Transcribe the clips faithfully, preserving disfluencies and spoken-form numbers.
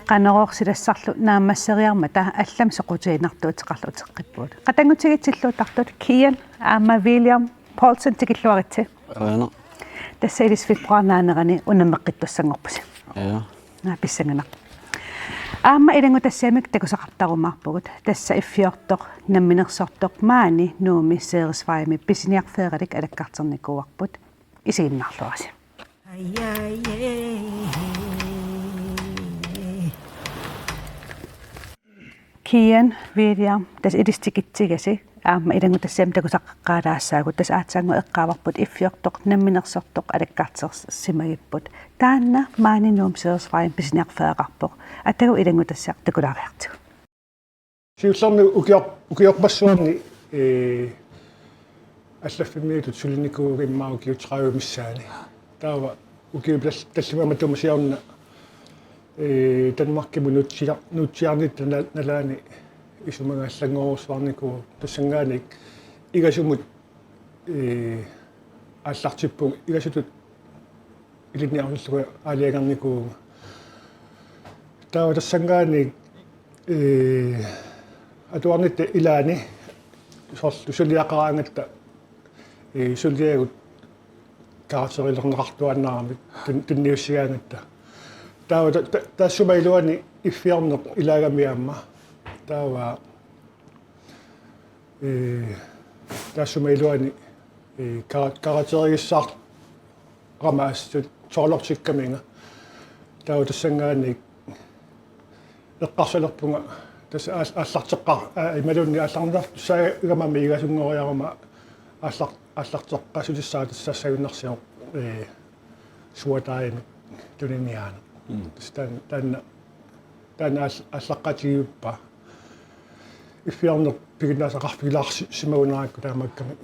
Qanorooq silassarlu naammasseriarmata allamik soqutiginartuuteqarlutik uteqqippugut. Qatanngutigitsilluuttartut Kian aamma William Poulsen, tikilluaritsi. Aana. Tassa ilissi februaarip naanerani unammeqqittussanngorpusi. Ja. Naa pissanganaq. Aamma ilanngutassiamik takusaqartarumaarpugut. Tassa iffiortoq, namminersortoq maani Nuummi Ceresvejimi pisiniarfeeralik alakkarternikuuarput. Isiginnaarluarisi. Kian, William, tassa ilissi tikitsigasi, aamma ilanngutassiamik takusaqaqqaalaassaagut, tassa aatsaannguaq eqqaavarput iffiortoq, namminersortoq alakkartersimagipput. Taanna maani Nuummi Ceresvejimi pisiniarfeeraqarpoq. Atagu ilanngutassiaq takulaariartigu. Siullermik ukior-, ukiorpassuarni, ee, allaffimmiitut sulinikuuvunga immaqa ukiut tredive missaanni. Taava ukiut tal-, tallimat matuma siorna, ee, Danmarkimut nuutsia-, nuutsiarnitta na-, nalaani isumaga allanngorujussuarnikuuvoq, tassanngaanniit Igasumut, ee, aallartippunga, Igasutut ilinniarlugu aalajangernikuuvunga. Taava tassanngaanniit, ee, atuarnitta ilaanni soorlu suliaqaraangatta, ee, suliagut karakterilerneqartuaannaramik tun-, tunniussigaangatta. Taava ta-, ta-, taassuma iluani iffiorneq ilaagami aamma. Taava, ee, taassuma iluani, ee, kara-, karakterigissaarama assut tolortikkaminga. Taava tassanngaanniit eqqarsalerpunga tassa aal-, aallarteqqar-, aa, imaluunniit aallarniartussaagama igasunngoreerama aallar-, aallarteqqassutissaat tassa sajunnarsivoq, ee, suataajami tuniniaana. Mm. Tassa taan-, taanna, taanna aal-, aallaqqaatigiuppaa. Iffiorneq piginnaasaqarfigilaarsi-, simagunaarakku taamaakkami.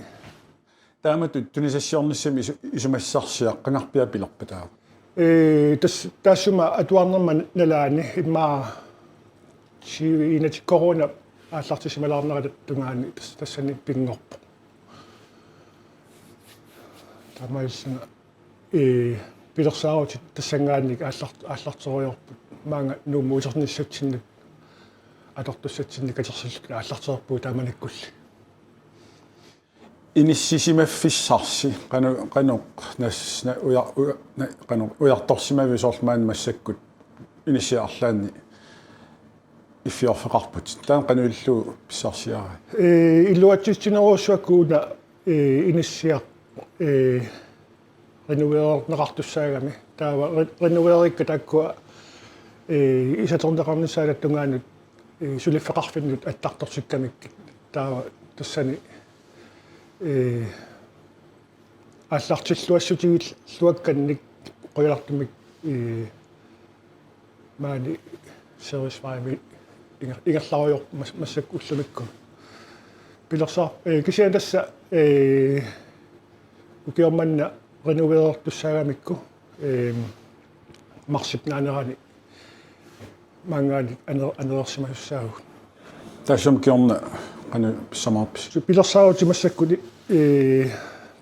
Taamatut tunisassiornissamik isu-, isumassarsiaq qangarpiaq pilerpa taava? Ee, tas-, taassuma atuarnerma nalaani immaqa tyve enogtyve corona aallartissimalaarnerata tungaani tas-, tassani pinngorpoq. Taamaalillunga, ee, pilersaarutit tassanngaanniit aallar-, aallarterujoorput maanga Nuummut uternissatsinnut atortussatsinnut katersilluta aallartereerpugut taamanikkulli. Inissisimaffissarsi qano-, qanoq nas-, na-, uja-, uja-, na-, qanoq ujartorsimaviuk soorlu maani massakkut inissiat arlaanni iffiorfeqarput. Taanna qanoq ilillugu pissarsiarai? Ee, iluatsitsinerujussuakka una, ee, inissiaq, ee, renoveerneqartussaagami. Taava re-, renoveerikka taakkua, ee, isaterneqarnissaata tungaanut, ee, suliffeqarfinnut attartorsikkamikkit. Taava tassani, ee, aallartilluassutigiilluakkannik qujanartumik, ee, maani Ceresvejimi inger-, ingerlarujoorpoq mas-, massakkut ullumikkut. Pilersaar-, ee, kisianni tassa, ee, ukioq manna renoveertussaagamikku, ee, marsip naanerani maanngaanniit aner-, anereersimasussaavugut. Taassuma kingorna qanoq pissamaarpisi? Pilersaarutit massakkut, ee,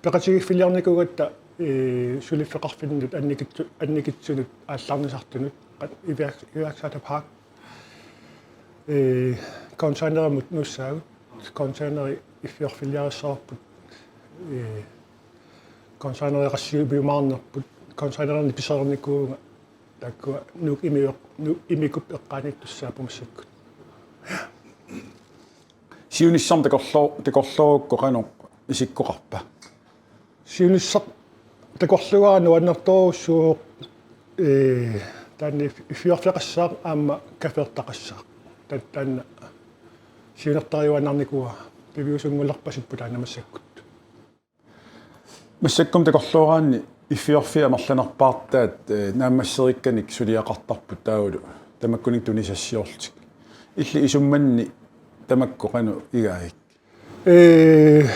peqatigiiffiliarnikuugatta, ee, suliffeqarfinnut annikitsu-, annikitsunut aallarnisartunut, qa-, iværk-, iværksætterpakke. Ee, containerimut nuussaagut, containeri iffiorfiliarissavarput, ee, containerit qassiupiumaarnerput, containerini pisereernikuuvunga, taakkua Nuuk imioq-, Nuuk imikup eqqaaniittussaapput massakkut. Siunissami takorloo-, takorloorukku qanoq isikkoqarpa? Siunissaq takorluugara nuannertorujussuuvoq, ee, taanna if-, iffiorfeqassaaq aamma kaffertaqassaaq. Ta-, taanna siunertariuaannarnikuuara, piviusunngulerpasipput taanna massakkut. Massakkut takorlooraanni iffiorfiit amerlanerpaartaat, ee, naammasserikkanik suliaqartarput taavalu tamakkuninnga tunisassiorlutik. Illit isummanni tamakku qanoq igaavit? Ee,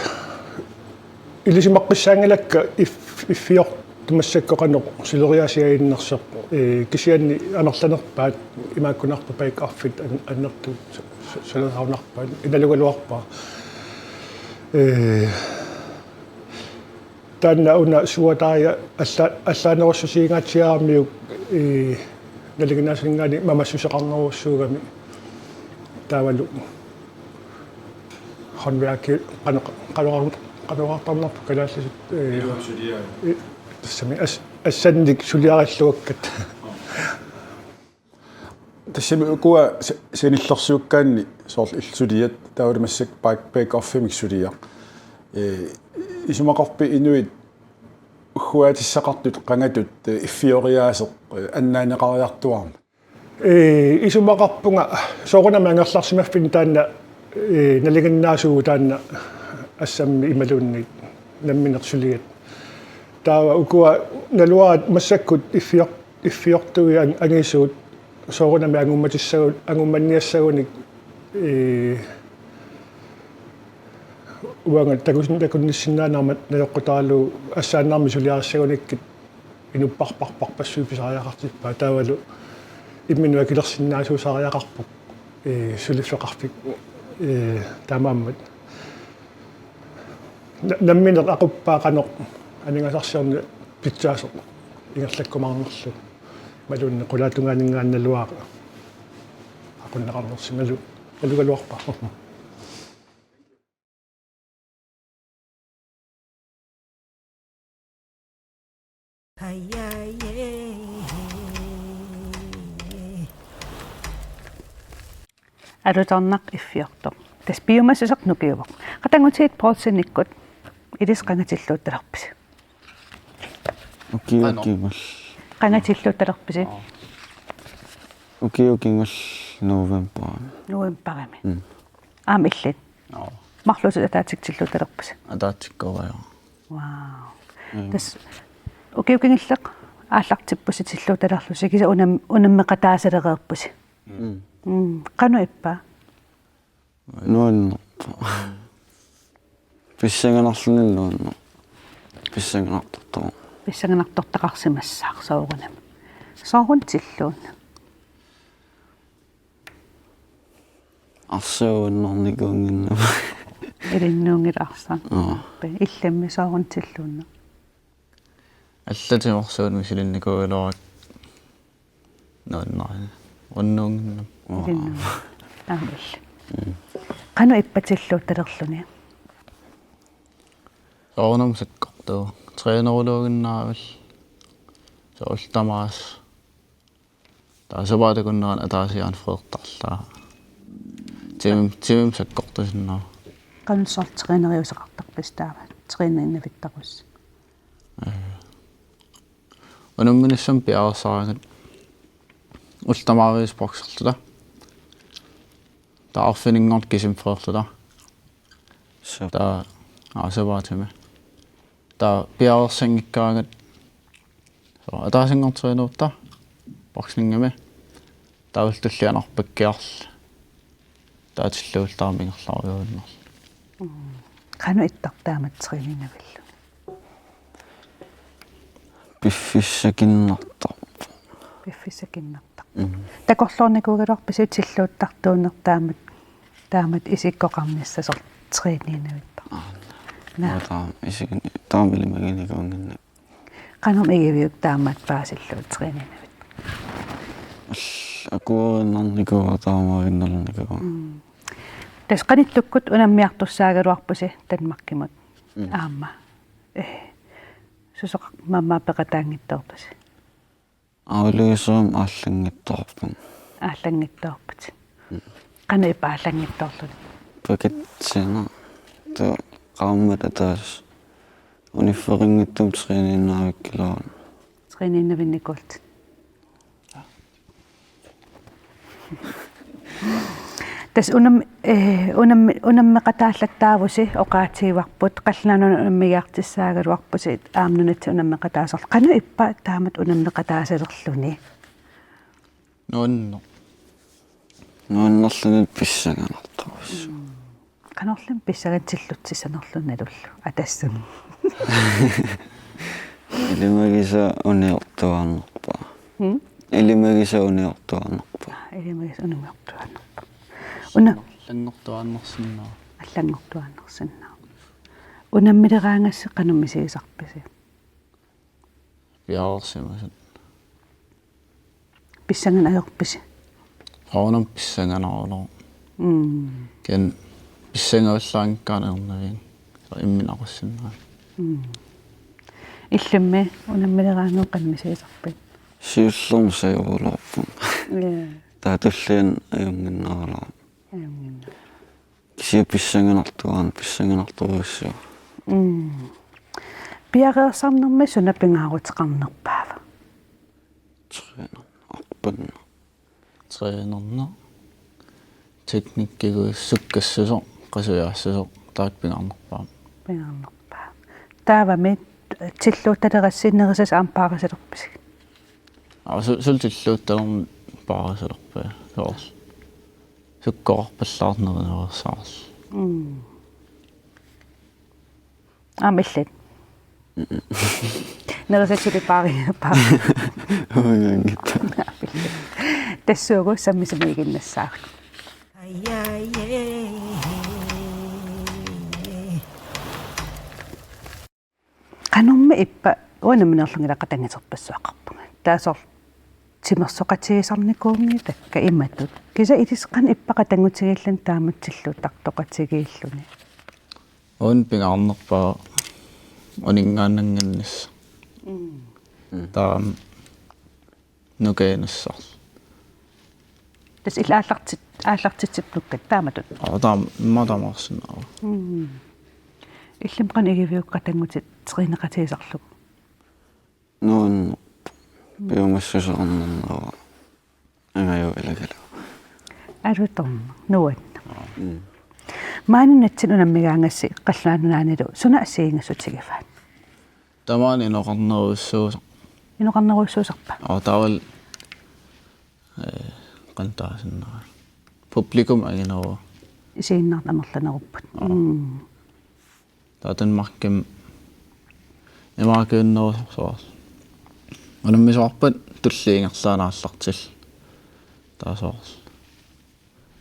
ilisimaqqissaanngilakka if-, iffior-, Massakkut qanoq suleriaasiaannarnersoq, ee, kisianni amerlanerpaat imaakkunarpoq Bake Offit an-, annertuut su-, su-, sulerunnarpaat, inalugaluarpara. Ee, taanna una suataaya alla-, allaanerussutigingaatsiaramiuk, ee, nalinginnaasuninngaanniit mamassuseqarnerussuugami taavalu håndværki qano-, qanoqar-, qanoqartarnerput kalaallisut, ee, Iluamik suliaat. I-, tassami as-, assannik suliarilluakkat. Tassami ukua sa-, sanillersuukkaanni soorlu illit suliat taavalu massakkut Bake-, Bake Offimik suliaq. Ee, isumaqarpit inuit ugguaatissaqartut qangatut, ee, iffioriaaseq, ee, annaaneqariartuarmat? Ee, isumaqarpunga soorunami angerlarsimaffinni taanna, ee, nalinginnaasuuvoq taanna assammi imaluunniit nammineq suliat. Taava ukua naluara massakkut iffior-, iffiortui an-, angisuut soorunami angummatissagu-, angummanniassagunik, ee, uanga takus-, takunnissinnaanerma naleqqutaralugu assaannarmik suliarissagunikkit inupparparparpassuit pisariaqartippaat taavalu imminut akilersinnaasuusariaqarpoq, ee, suliffeqarfik, ee, taamaammat. Na-, nammineq aquppaa qanoq aningaasarsiorneq pitsaasoq ingerlakkumaarnerlugu. Imaluunniit qulaatungaaninngaanniit naluara aqunneqarnersimalu-, nalugaluarpara. Alutornaq iffiortoq. Tassa piumassuseq nukiuvoq. Qatanngutigiit Poulsenikkut ilissi qanga tilluuttalerpisi? Ukiut kingulliit. Qanga tilluuttalerpisi? Ukiut kingulliit novembarimi. Novembarimi. Mm. Aamma illit? Joo. Marluusut ataatsikkut tilluuttalerpisi? Ataatsikkut, joo. Wow. Mm. Tassa ukiut kingulliit aallartippusi tilluuttalerlusi, kisianni unam-, unammeqataasalereerpusi. Mm. Mm. Qanoq ippa? Nuannerpoq. Pissanganarluni nuanneq. Pissanganartortoq. Pissanganartortaqarsimassaaq soorunami. Sooruna tilluunniit? Arsaannarnikuunnginnama. Ilinnuunngilaq arsaannarnarpit. Aa. Illimmi sooruna tilluunniit? Allat timersuut misilinnikuugaluarakku nuannarini. Unnuunngimmat. Aa. Ilinnuunngilaq. Aamma illit. Mm. Qanoq ippa tilluuttalerluni? Soorunami sakkortuuvoq. Træneruloorunnaarpara. Soorlu tamaasa. Taava sapaatip akunnerani ataasiarluni freertarlunga. Timimik, timimik sakkortusinnaavoq. Qanoq soorlu træneriuseqartarpisi taava? Træninnavittarusi. Ee. Unamminissamut piareersaraangat ullut tamaviisa bokserluta. Taava arfininngorneq kisimi freerluta. Suu. Taava, aa, sapaatip akunnerani. Taava piareersanngikkaangat soorlu ataasinngorneq trænerutta boksningimi. Taava ullut tulliani arpakkiarluta. Taava tilluulluta aamma ingerlarujuinnarluta. Mm. Qanoq ittarpa taamatut træninavillutit? Piffissaq akinnartarpoq. Piffissaq akinnartarpoq. Mm. Takorloornikuugaluarpisiuk tilluuttartuuneq taamatut, taamatut isikkoqarnissaa soorlu træninavittartoq? Aa. Naa. Aa, taama isikuni-, taama ilimaginikuunnginnakku. Qanormi igiviuk taamaattoq paasillugu træninavittoq? Al-, akuerinnarnikuuara taamaaginnarnikuuara. Mm. Tassa qanittukkut unammiartussaagaluarpusi Danmarkimut. Mm. Aamma. Ee. Susoqarmat aamma peqataanngitsoortusi? Auliosuam aallanngitsoorpunga. Aallanngitsoorputit. Mm. Qanoq ippa aallanngitsoorluni? Pakitsineq. Taava qaammat ataaseq. Uniffeqanngitsumik træninnavikkilaarlunga. Træninnavinnikuullutit. Tassa unam-, ee, unam-, unammeqataallattaavusi oqaatigivarput, Qallunaat Nunaat unammigiartussaagaluarpusi, aamma nunatsinni unammeqataasorlu. Qanoq ippa taamatut unammeqataasalerluni? Nuanneq. Nuannerluni pissanganartorujussuuvoq. Mm. Qanorlumi pissanganaq tillutsissanerluni nalullugu. Atassami. Ilimagisaat uniortuaannarpaa. Hmm? Ilimagisaat uniortuaannarpaa. Ilimagisaat uniortuaannarpaa. Una allanngortuaannarsinnaavoq. Unammileraangassi qanoq misigisarpisi? Piareersimasut. Pissanganaq ajorpisi? Soorunami pissanganaq ajorlugu. Mm. Kisianni pissangavallaanngikkaanni ajornavian. Imminut aqussinnaavara. Mm. Illimmi unammileraangakkit qanoq misigisarpit? Siullermik sajugaluarpunga. Ja. Taava tulliani ajunnginnaraluarlunga. Ajunnginnaraluarlunga. Kisianni pissanganartuaannarpoq, pissanganartorujussuuvoq. Mm. Piareersarnermi suna pingaaruteqarnerpaava? Træner. Arpanneq. Trænerneq. Teknikkiguit sukkassuseq, qasujaassuseq, taakku pingaarnerpaammat. Pingaarnerpaammat. Taavami tilluuttalerissi nerisassat aamma paarisalerpisi? Aa, su-, suli tilluuttalermat paarisalerpunga. Soorlu. Sukkoqarpallaarneq nerisassarlu. Mm. Aamma illit. Nerisassat suli paari-, paari-. Uiganngitsoq. Tassuugu sammisamiiginnassaagut. Qanormi ippa uanga nammineerlunga ila qatanngutserpassuaqarpunga. Taava soorlu timersoqatigisarnikuunngitakka imatut. Kisianni ilissi qanoq ippa qatanngutigiilluni taamatut tilluuttartoqatigiilluni? Uanga pingaarnerpaaq uninngaannannginnissaq. Mm. Mm. Taava nukiinissarlu. Tassa illit aallartit-, aallartitsippat nukkat taamatut? Aa, taama, immaqa taamaassinnaavoq. Mm. Illimmi qanoq igiviuk qatanngutit træneqatigisarlugu? Nuann-, piumassuseqarnera angajoq ilagalugu. Alutornaq, nuann-. Mm. Maani nunatsinni unammigaangassi Qallunaat Nunaannilu suna assigiinngissutigivaat? Tamaani inoqarnerujussuusarpoq. Inoqarnerujussuusarpa? Aa, taavalu, eh, qanoq taasinnaavat. Publikum angineruvoq. Isiginnaartut amerlanerupput. Aa. Mm. Taava Danmarkimi imaakiunnerusarsuarlu. Unammisoqarpat tulliit ingerlaannaq aallartillugu. Taava soorlu.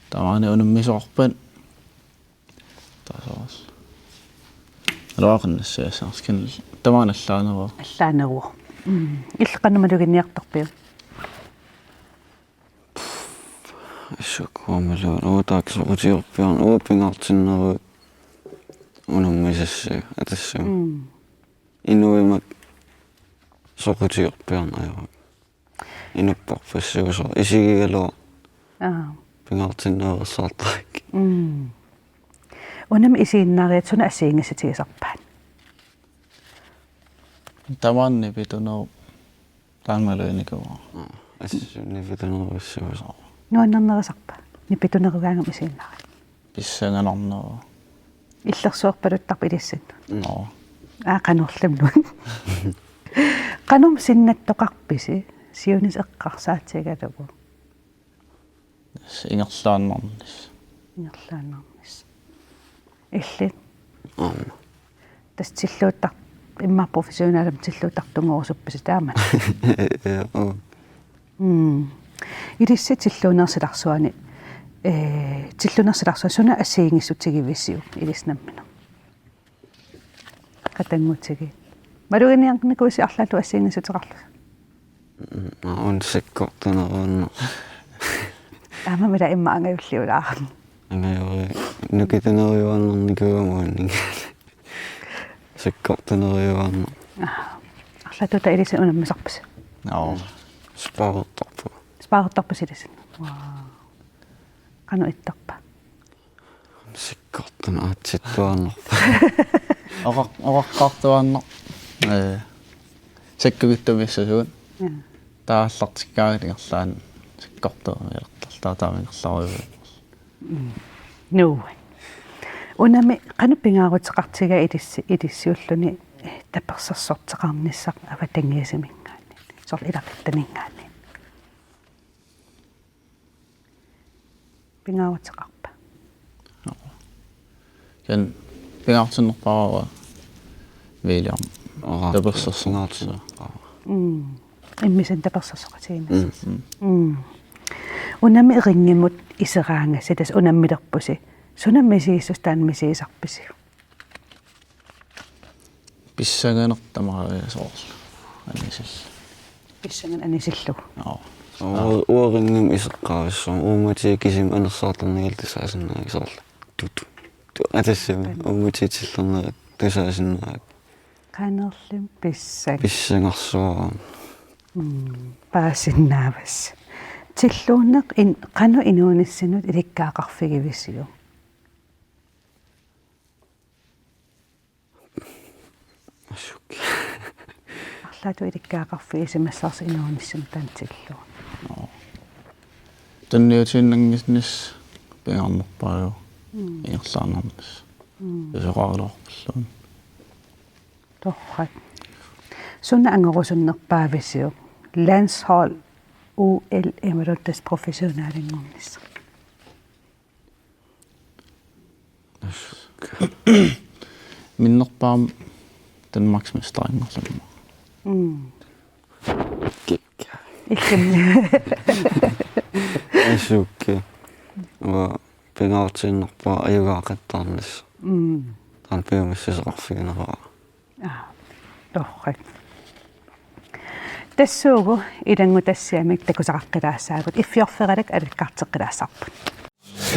Tamaani unammisoqarpat. Taava soorlu. Aluaqinnassiassarskil tamaani allaaneruvoq. Allaaneruvoq. Mm. Illit qanoq maluginiartarpiuk? Assut uanga malunni, uanga taakku soqutigerpiarn-, uanga pingaartinneruvoq unammisassagut, atassami. Mm. Inuit imak soqutigerpiarneq ajorami. Inuppassuusoq isigigaluaq. Aa. Pingaartinnerusaartarakkit. Mm. Unami isiginnaariat suna assigiinngissutigisarpaat? Tamaani nipitunerup taanna maluginikuuara. Aa, assut nipitunerujussuusoq. Nuannernerusarpa? Nipitunerugaangama isiginnaariat. Pissanganarneruvoq. Illersuerpaluttarpoq ilissinnut. Mm. Aa. Aa, qanorluunniit. Qanormi sinnattoqarpisi siunissaq eqqarsaatigalugu? Ingerlaannarnissaq. Ingerlaannarnissaq. Illit? Aamma. Tassa tilluuttar-, immaqa professionelimik tilluuttartunngorusuppisi taama? Ja, oo. Mm. Ilissi tilluunerup silarsuani, eh, tilluunerup silarsuani suna assigiinngissutigivisiuk ilissi nammineq? Qatanngutigiit. Maluginiarnikuuisi arlaatigut assigiinngissuteqarlusi? Mm, aa, uanga sakkortunerujuarn-. Aamma ila immaqa angajulliulaarami. Angajulli-, nukitunerujuarnikuugama uanni. Sakkortunerujuarn-. Aa. Arlaatigut ilissi unammisarpisi? Joo. Sparertarpunga. Sparertarpisi ilissi? Wow. Qanoq ittarpa? Sakkortuneq aatsittuaannarpoq. Oqar-, oqaqqaartuaannarpoq. Ee, sakkukitsumiissusigut. Ja. Taava aallartikkaangatta ingerlaannaq sakkortuumik ilertarlugu taava taama ingerlarujuuvoq. Mm. Nuann-. Unami qanoq pingaaruteqartigaa ilissi-, ilissiulluni, eh, tapersersorteqarnissaq avatangiisiminngaanniit. Soorlu ilaquttaminngaanniit. Pingaaruteqarpa? Joo. Kisianni pingaartinnerpaavara William Aa, tapersersoqartoq. Pingaartinneqarpoq. Mm. Immisanik tapersersoqatigiinnassasut. Mm. Mm. Unami ringimut iseraangassi, tassa unammilerpusi. Suna misigissuseq taanna misigisarpisiuk? Pissanganartumik soorlu. Anisil. Pissanganaq anisillugu. Joo. Uanga, uanga ringimut iseqqaavissuunga, uummatiga kisimi anersaartarnialerlunga tusaasinnaavara soorlu. Tut. Tu, atassami, uummatiga tillernerit tusaasinnaavara. Qanorlumi pissanganaq. Pissangarsuarami. Mm, paasinnaavasi. Tilluunneq in-, qanoq inuunissinnut ilikkagaqarfigivisiuk? Assut. Arlaatigut ilikkagaqarfigisimassavarsi inuunissinnut taanna tillugu. Joo. Tunniutiinnannginnissi pingaarnerpaavoq. Mm. Ingerlaannarnissaq. Mm. Isoqaraluarpalluunniit. Torrak. Suna angorusunnerpaavisiuk? Landshold, O L imaluunniit tassa professionelinngornissaq. Minnerpaamik Danmarksmesterinngorlunga. Mm. Kikka. Ikkami. Assut. Uanga pingaartiinnarpara ajugaaqattaarnissaq. Mm. Taanna piumassuseqarfiginerpara. Aa, torrak. Tassuugu ilanngutassiamik takusaqaqqilaassaagut, iffiorfeeralak alakkarteqqilaassaagut.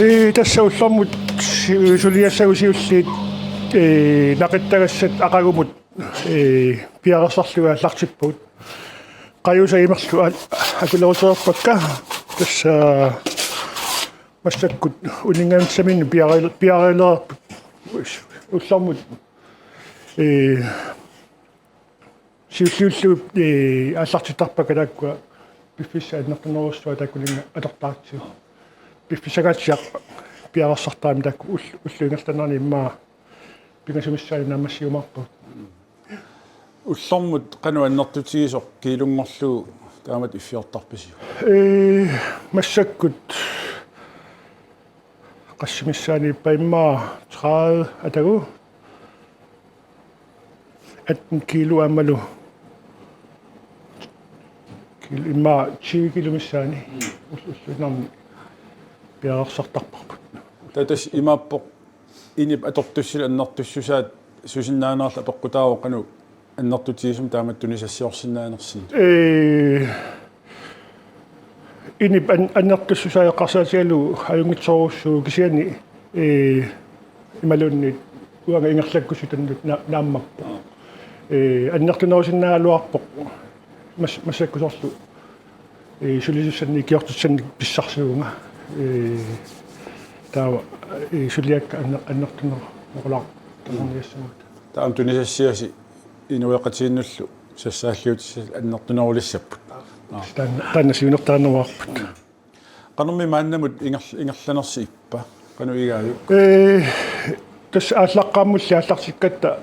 Ee, tassa ullormut si-, suliassagut siulliit, ee, naqittagassat aqagumut, ee, piareersarlugit aallartippagut. Qajuusat imerlu a-, akulerutereerpakka. Tassa massakkut uninngaannassaminnut piare-, piareerput ullormut, ee, siulliullugu, ee, aallartittarpakka taakkua piffissaq annertunerujussuaq taakkuninnga atortaratsigu. Piffissangaatsiaq piareersartarami taakku ull-, ullup ingerlanerani immaqa pingasumissaani naammassiumaarpagut. Ullormut qanoq annertutigisoq kiilunngorlugu taamatut iffiortarpisiuk? Ee, massakkut qassimissaaniippa immaqa tredive atagu. Atten kilo aammalu. Kilo immaqa tyve kilo missaani. Ull-, ulluinnarni piareersartarparput. Taava tassa imaappoq inip atortussilu annertussusaat susinnaanerlu apeqqutaavoq qanoq annertutigisumik taamatut tunisassiorsinnaanersunga. Ee, inip an-, annertussusaa eqqarsaatigalugu ajunngitsorujussuuvoq kisianni, ee, imaluunniit uanga ingerlakkussutannut na-, naammapput. Ee, annertunerusinnaagaluarpoq mas-, massakkut soorlu ee, sulisussannik ikiortissannik pissarsivunga. Ee, taava, ee, suliakka anner-, annertunerular tamarniassamut. Taava tunisassiasi inuiaqatigiinnullu sassaalliutissat annertunerulissapput. Aa. Taanna, taanna siunertaraluarput. Qanormi maannamut inger-, ingerlanersi ippa? Qanoq igaajuk? Ee, tassa aallaqqaammulli aallartikkatta,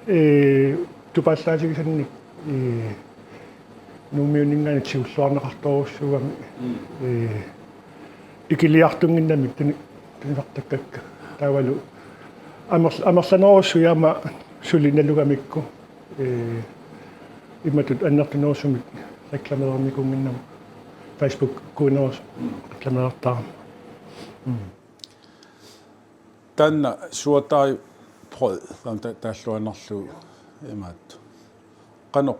ee, tupaallaatigisannik, ee, Nuummiuninngaanniit tigulluarneqartorujussuugami. Mm. Ee, ikiliartunnginnamik tuni-, tunisartakkakka. Taavalu amer-, amerlanerusui aamma suli nalugamikku. Ee, imatut annertunerusumik reklameernikuunnginnamik. Facebook-kuunerus reklameertarama. Mm. Taanna suataai brød, taanna ta-, taalluarnerlu imaat. Qanoq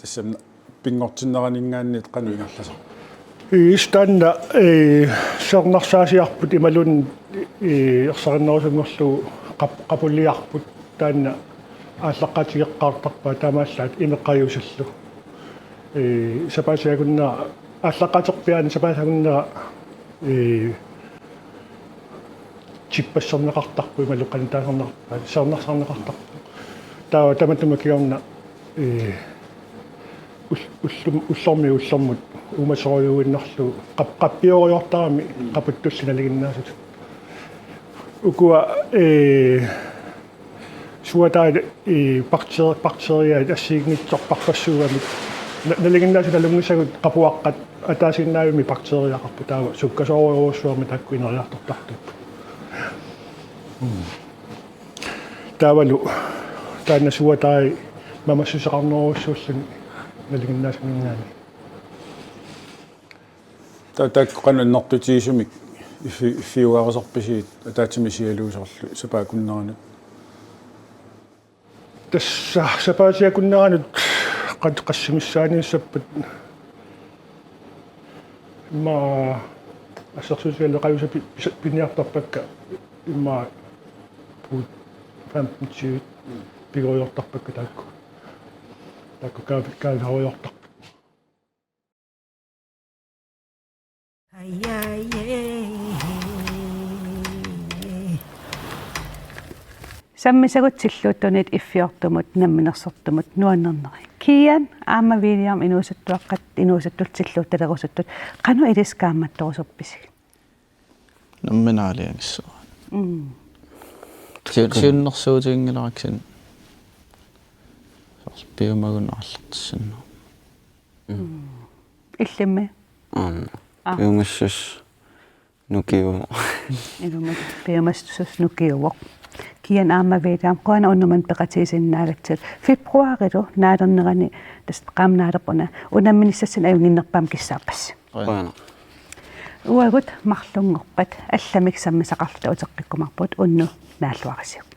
tassami pinngortinneraninngaanniit qanoq ingerlasarpa? Iis taanna, ee, sernersaasiarput imaluunniit, ee, ersarinnerusunngorlugu qap-, qapuliarput taanna aallaqqaatigeqqaartarpaa taamaallaat imeq qajuusallu. Ee, sapaatip akunnera aallaqqaaterpiaani sapaatip akunnera, ee, chippasserneqartarpoq imaluunniit qanitaasarneqartarpoq, sernersarneqartarpoq. Taava tamatuma kingorna, ee, ul-, ullum-, ullormiit ullormut uumasorujuinnarlugu qap-, qappiorujoortarami qaputtulli nalinginnaasutut. Ukua, ee, suataat, ee, bakteer-, bakteriat assigiinngitsorpassuugamik. Na-, nalinginnaasut nalunngisagut qapuaqqat ataasiinnaavimmi bakteriaqarput taava sukkasoorujorujussuarmik taakku ineriartortartuupput. Mm. Taavalu taanna suatai mamassuseqarnerujussuulluni nalinginnaasuninngaanniit. Ta-, taakku qanoq annertutigisumik iffi-, iffiugarisarpisigit ataatsimik isigalugu soorlu sapaatip akunneranut? Tassa sapaatip akunneranut qat-, qassimissaaniissappat immaqa assersuutigalugu qajusat pi-, pisa-, piniartarpakka immaqa puut femten tyve pigoriortarpakka taakku. Taakku kaavi-, kaaviarujortarput. Sammisagut tilluuttunit iffiortumut namminersortumut nuannerneri. Kian aamma William inuusuttuaqqat inuusuttullu tilluuttalerusuttut qanoq ilissi kaammattorusuppisi? Nammineq aalajangissuara. Mm. Siun-, siunnersuutiginngilara kisianni soorlu piumagunarallartissinnaavoq. Illimmi? Aamma. Aa. Piumassuseq nukiuvoq. Ilumut piumassuseq nukiuvoq. Kian aamma William, qujanaq unnuk manna peqatigisinnaagatsigit. Februaarilu naalernerani tassa qaammat naalerput una unamminissassinnut ajunnginnerpaamik kissaappassi. Qujanaq. Uagut marlunngorpat allamik sammisaqarluta uteqqikkumaarpugut, unnuk naalluarisiuk.